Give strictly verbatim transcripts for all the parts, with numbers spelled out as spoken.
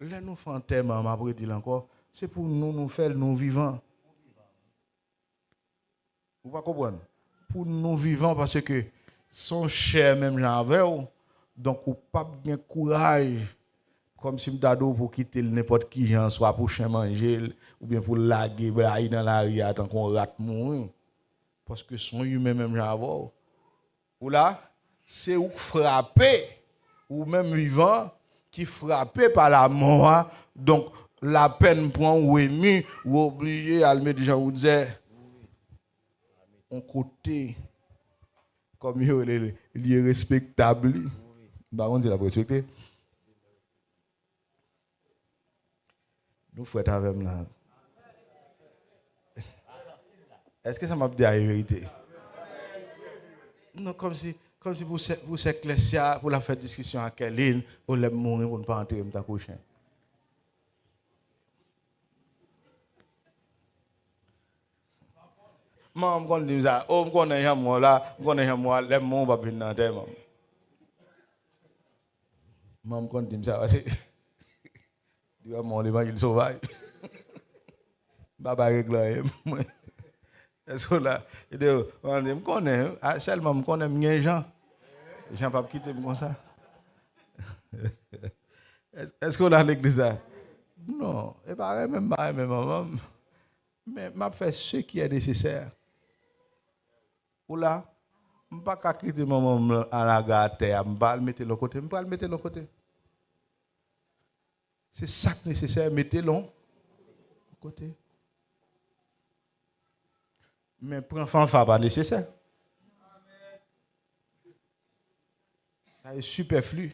Lè nou fè antèman, m ap redi l ankò, se pou nou, nou fè l, nou vivan. Ou pa konprann? Pou nou vivan, paske se yon chè menm jan avè w, donk ou p ap gen kouraj, kòmsi m ta di w pou kite l nenpòt ki jan, swa pou chen manje l, oubyen pou l lage bray nan lari a tankou yon rat mouri, paske se yon imen menm jan avè w. Ou la, se ou k frape, ou menm vivan, ki frape pa lamò a. Donk, lapèn pran ou, emi, ou oblije al met Jan Woodzer yon kote, kòm yo rele l, lye respektab li. M pa konn si l ap respekte. Nou frèt avè m la. Èske sa m ap di a e verite? Non, kòmsi, kòmsi pou sè, pou sè Klèsya, pou l ap fè diskisyon ak Kèlin, o lè m mouri, pou n pa antere m tankou chen. Manman m konn di m sa, o, m konnen jan m wè w la, m konnen jan m wè w a, lè m mouri, w p ap vin nan antèman m. Manman m konn di m sa, paske li wè m yon levanjil sovaj. M pa bay règle anyen, mwen. Èske w la? Li di, mwen, m konnen, a, sèlman m konnen m gen Jan. Jan p ap kite m konsa. Èske, èske w la legliz la? Non, e pa renmen m pa renmen manman m. Men m ap fè ce qui est nécessaire. Ou la, m pa ka kite manman m alaga atè a, m pa al mete l yon kote, m pral mete l yon kote. Se sa k nesesè, mete l yon kote. Men pran fanfa pa nesesè. Sa e sipèfli.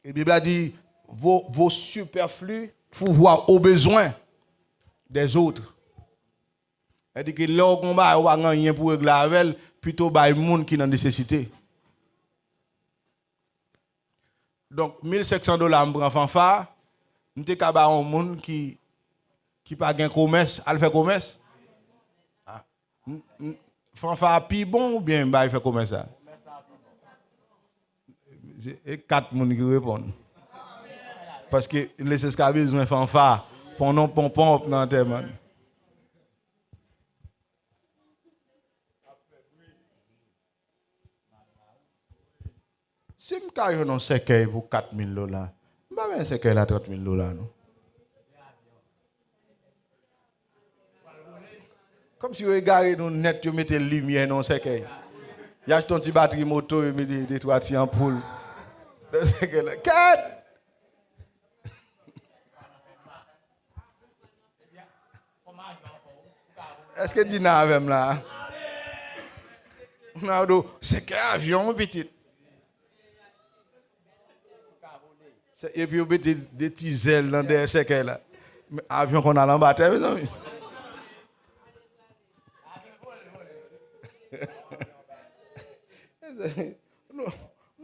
E Bib la di, vos, vos superflus pourvoient aux besoins des autres. Sètadi ke lè w gen yon bagay, ou pa gen anyen pou regle avè l, pito bay moun ki nan nesesite. Donk, mil senk san dola m pran fanfa, m te ka ba yon moun ki, ki pa gen komès, al fè komès. Ah, m, m, fanfa a pi bon oubyen bay fè komès la? Se, e kat moun ki reponn. Paske Leseska bezwen fanfa, ponnon ponpon nan antèman. Si m ka jwenn yon sèkèy pou kat mil dola, m pa bay sèkèy la trant mil dola, non. Kòmsi yo egare nou nèt, yo mete limyè nan yon sèkèy. Y achte yon ti batri moto, yo mete de twa ti anpoul nan sèkèy la. Kèt! Èske Dina avè m la? Ronaldo, sèkèy avyon, wi, pitit. Se, epi yo mete de ti zèl nan dèyè sèkèy la. Men avyon konn al anba tè, mezanmi. Nou,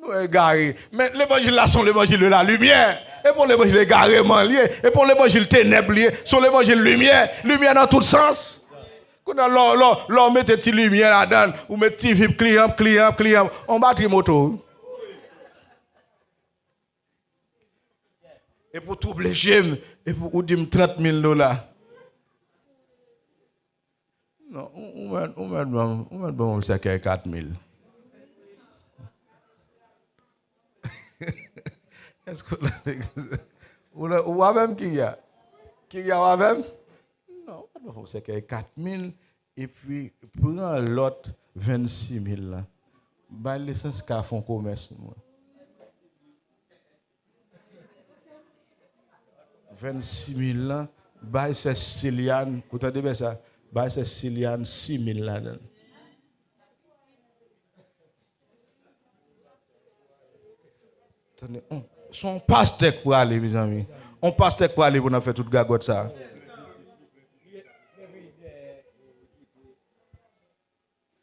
nou egare. Men levanjil la se yon levanjil de la limyè. E pa yon levanjil egareman li ye. E pa yon levanjil tenèb li ye. Se yon levanjil limyè. Limyè nan tout sans. Kounye a, lè w, lè w, lè w mete ti limyè ladan l, ou met ti vip, klinp, klinp, klinp, on batri moto. Epi w twouble je m, epi ou di m trant mil dola. Non, ou, ou mèt, ou mèt ban m, ou mèt ban m yon sèkèy kat mil. Èske w la legliz? Ou la, ou avè m, Kiria? Kiria, w avè m? Non, ou mèt ban m yon sèkèy kat mil, epi pran lòt vennsis mil la. Bay Leseska fè yon komès, mwen. Vennsis mil lan, bay sè Silian, ou tande bèl sa, bay sè Silian sis mil ladan l. Tande, on, se yon pastè k prale, mezanmi. On pastè k prale pou n ap fè tout gagòt sa.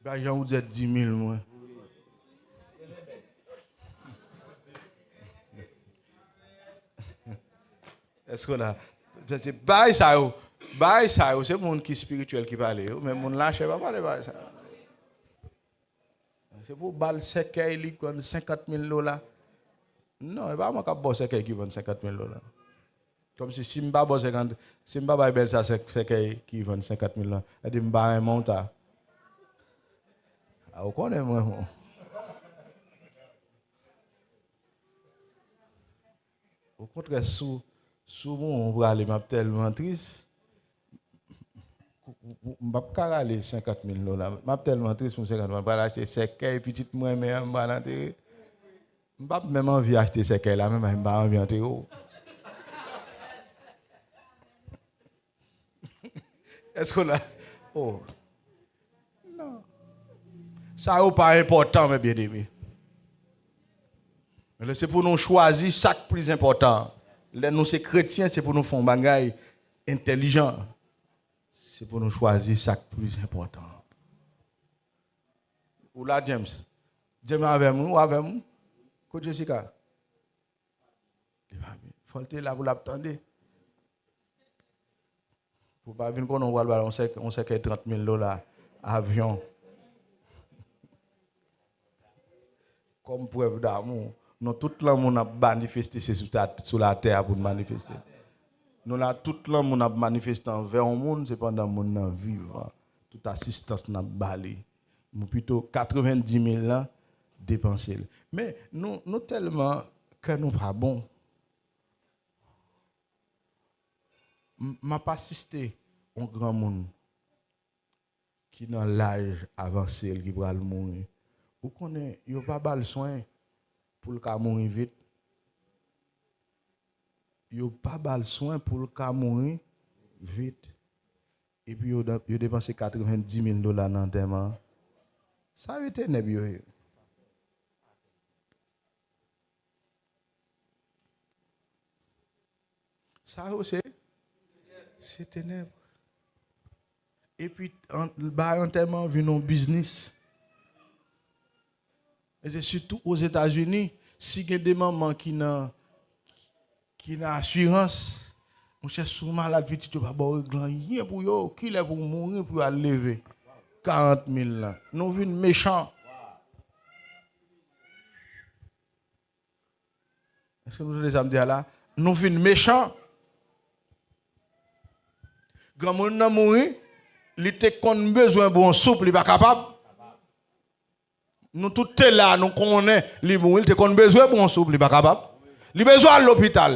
Bay Jan Woodzer di mil, mwen. Èske w la? Se bay sa yo, bay sa yo, se moun ki espirityèl ki pale yo, men moun lachè pa pale bay sa yo. Se pou w ba l sèkèy, li konn senkant mil dola. Non, e pa mwen k ap ba w sèkèy ki vann senkant mil dola. Kòmsi si m pa ba w senkant, si m pa bay bèl sa sèk-, sèkèy ki vann senkant mil dola, sa vle di m pa renmen w ta. A, ou konnen mwen, bon. Okontrè, si w, si w mouri, w prale, m ap tèlman tris. M p ap ka rale senkant mil dola. M ap tèlman tris pou senkant mil. M pral achte sèkèy pitit mwen renmen an, m pral antere. M p ap menm anvi achte sèkèy la, menm m pa anvi antere w. Èske w la? Oh. Non. Sa yo pa enpòtan, men byeneme. Men se pou nou chwazi sa k plis enpòtan. Lè nou se kretyen, se pou nou fè yon bagay entèlijan. Se pou nou chwazi sa k plis enpòtan. Ou la, James? James avè m, wi, ou avè m? Kot Jessica? Li pa vin. Fò l te la pou l ap tande. Pou pa vin konnen w pral ba l yon sèk-, yon sèkèy trant mil dola avyon. Kòm prèv damou, nou tout lanmou n ap manifeste, se sou ta-, sou latè a pou n manifeste. Nou la, tout lanmou n ap manifeste anvè yon moun, se pandan moun nan vivan. Tout asistans n ap ba li. Nou pito katrevenndis mil lan, depanse l. Men, nou, nou tèlman, kè nou pa bon. M-, m ap asiste yon granmoun ki nan laj avanse l, ki pral mouri. Ou konnen, yo pa ba l swen pou l ka mouri vit. Yo pa ba l swen pou l ka mouri vit. Epi yo, yo depanse katrevenndis mil dola nan antèman an. Sa yo tenèb yo ye. Sa yo se, se tenèb. Epi, an-, bay antèman vin yon biznis. E se sitou Ozetazini, si gen de manman ki nan, ki nan asirans, monchè, si w malad, pitit yo pa ba w regle anyen pou yo, kilè pou w mouri pou yo al leve karant mil lan? Nou vin mechan. Èske nou tande sa m di a la? Nou vin mechan. Granmoun nan mouri, li te konn bezwen bwon soup, li pa kapab. Nou tout te la, nou konnen li mouri, li te konn bezwen bwon soup, li pa kapab. Li bezwen al lopital,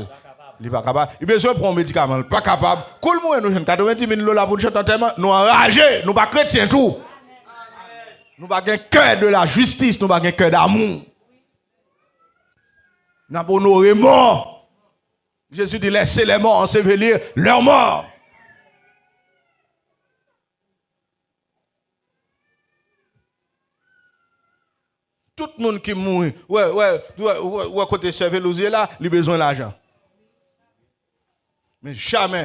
li pa kapab. Li bezwen pran yon medikaman, li pa kapab. Kou l mouri, nou jwenn katrevenndis mil dola pou n chante antèman, nou anraje, nou pa kretyen tou. Nou pa gen kè de la jistis, nou pa gen kè damou. N ap onore mò. Jezi di, laissez les morts ensevelir leurs morts. Tout moun ki mouri, wè, wè, wè, wè, wè kote sè Velouz ye la, li bezwen lajan. Men jamè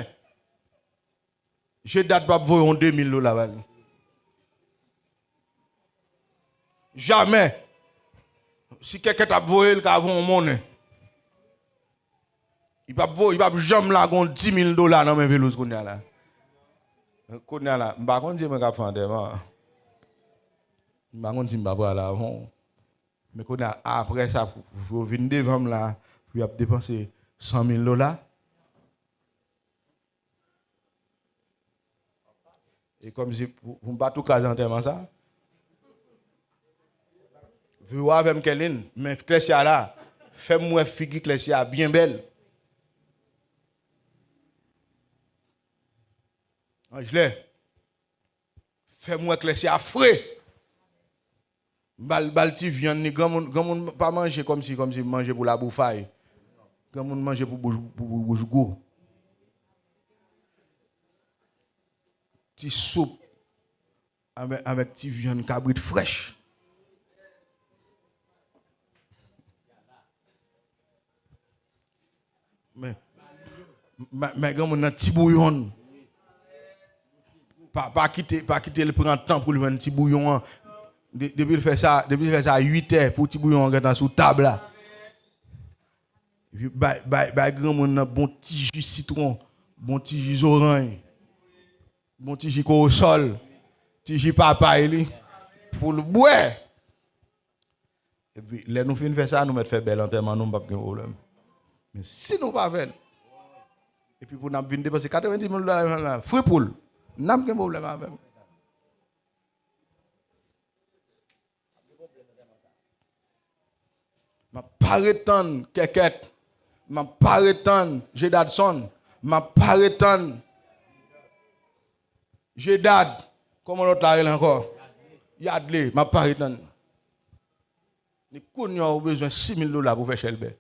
Jedad p ap voye yon de mil dola ba li. Jamè. Si Kèkèt ap voye, l ka voye yon monnen. Li p ap voye, li p ap janm lage yon dis mil dola nan men Velouz kounye a la. Kounye a la, m pa konn si mwen k ap fè antèman an. M pa konn si m pa prale avè w. Men kounye a, apre sa, pou, pou yo vin devan m la, pou y ap depanse san mil dola. E kòmsi pou, pou m pa tou kraze antèman sa. Vero avè m, Kèlin, men Klèsya la, fè m wè figi Klèsya byen bèl. Anjlè, fè m wè Klèsya fre. Ba l, ba l ti vyann li. Granmoun, granmoun pa manje kòmsi, kòmsi manje pou laboufay. Granmoun manje pou bouch, pou, pou bouch gou. Ti soup avèk, avèk ti vyann kabrit frèch. Men, men, men granmoun nan ti bouyon. Pa, pa kite, pa kite l pran tan pou l jwenn ti bouyon an. De-, depi l fè sa, depi l fè sa uit è pou ti bouyon an gentan sou tab la. Epi bay, bay, bay granmoun nan bon ti ji sitwon, bon ti ji zoranj, bon ti ji kowosòl, ti ji papay li, pou l bwè. Epi, lè nou fin fè sa, nou mèt fè bèl antèman nou, m p ap gen pwoblèm. Men si nou pa fè l, epi pou n ap vin depanse katrevenndis mil dola, fri poul, n ap gen pwoblèm avè m. M ap pa ret tann Kèkèt. M ap pa ret tann Jedadson. M ap pa ret tann Jedad. Kòman lòt la rele ankò? Yadle. M ap pa ret tann. Ni kounye a ou bezwen sis mil dola pou fè chèlbè.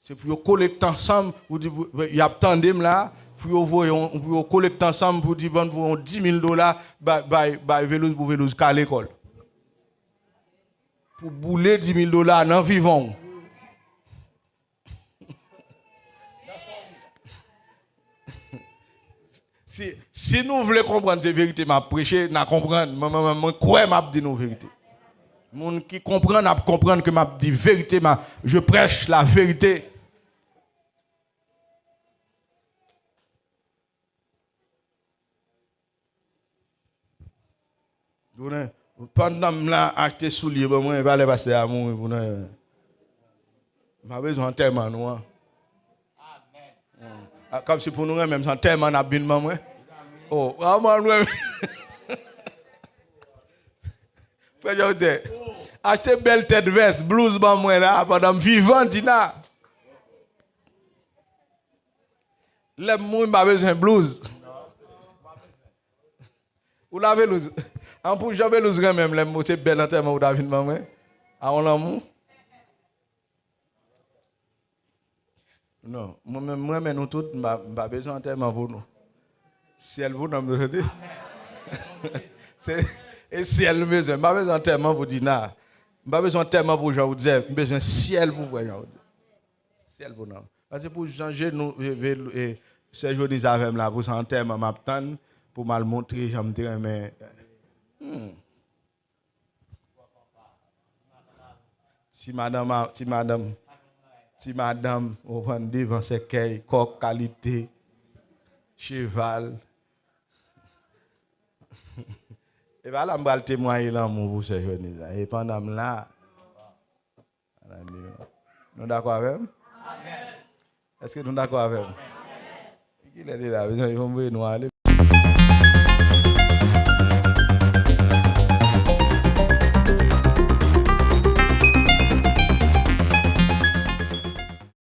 Se pou yo kolekte ansanm, pou di, pou, y ap tande m la, pou yo voye yon, pou yo kolekte ansanm, pou di, bann voye yon dis mil dola, bay, bay, bay Velouz pou Velouz kale kò l. Pou boule dis mil dola nan vivan w. Si, si nou vle konprann se verite m ap preche, n a konprann. Mwen, mwen, mwen, mwen kwè m ap di nou verite. Moun ki konprann ap konprann ke m ap di verite, m a, je prêche la vérité. Konnen, pandan m la achte soulye ban mwen, e pa lè pastè a mouri pou nan. M pa bezwen antèman nou an. A, kòmsi pou nou renmen m, se antèman n ap vin ban mwen. Oh, kòman nou renmen. Frè Jòdè, achte bèl tèt vès, blouz ban mwen la, pandan m vivan, Dina. Lè m mouri, m pa bezwen blouz. Ou la Velouz. An pou jan Velouz renmen m, lè m mouri, se bèl antèman ou ta vin ban mwen. A yon lanmou. Non, mwen menm, mwen renmen nou tout, m pa, m pa bezwen antèman pou nou. Syèl pou nanm nou, tande. Se, e syèl nou bezwen. M pa bezwen antèman pou Dina. M pa bezwen antèman pou Jan Woodzev. M bezwen syèl pou frè Jan Woodzev. Syèl pou nanm. Paske pou jan jenou, e, e, e, sè Jonise avè m la, pou se antèman m ap tann, pou m al montre jan m te renmen. Hmm. Ti madanm, a, ti madanm, ti madanm, ou konprann, devan sèkèy, kòk kalite, cheval. E pa la m pral temwaye lanmou pou sè Jonise la. E pandan m la, nou dakò avè m? Èske nou dakò avè m? Kilè li la? Mezanmi, fò m voye nou ale.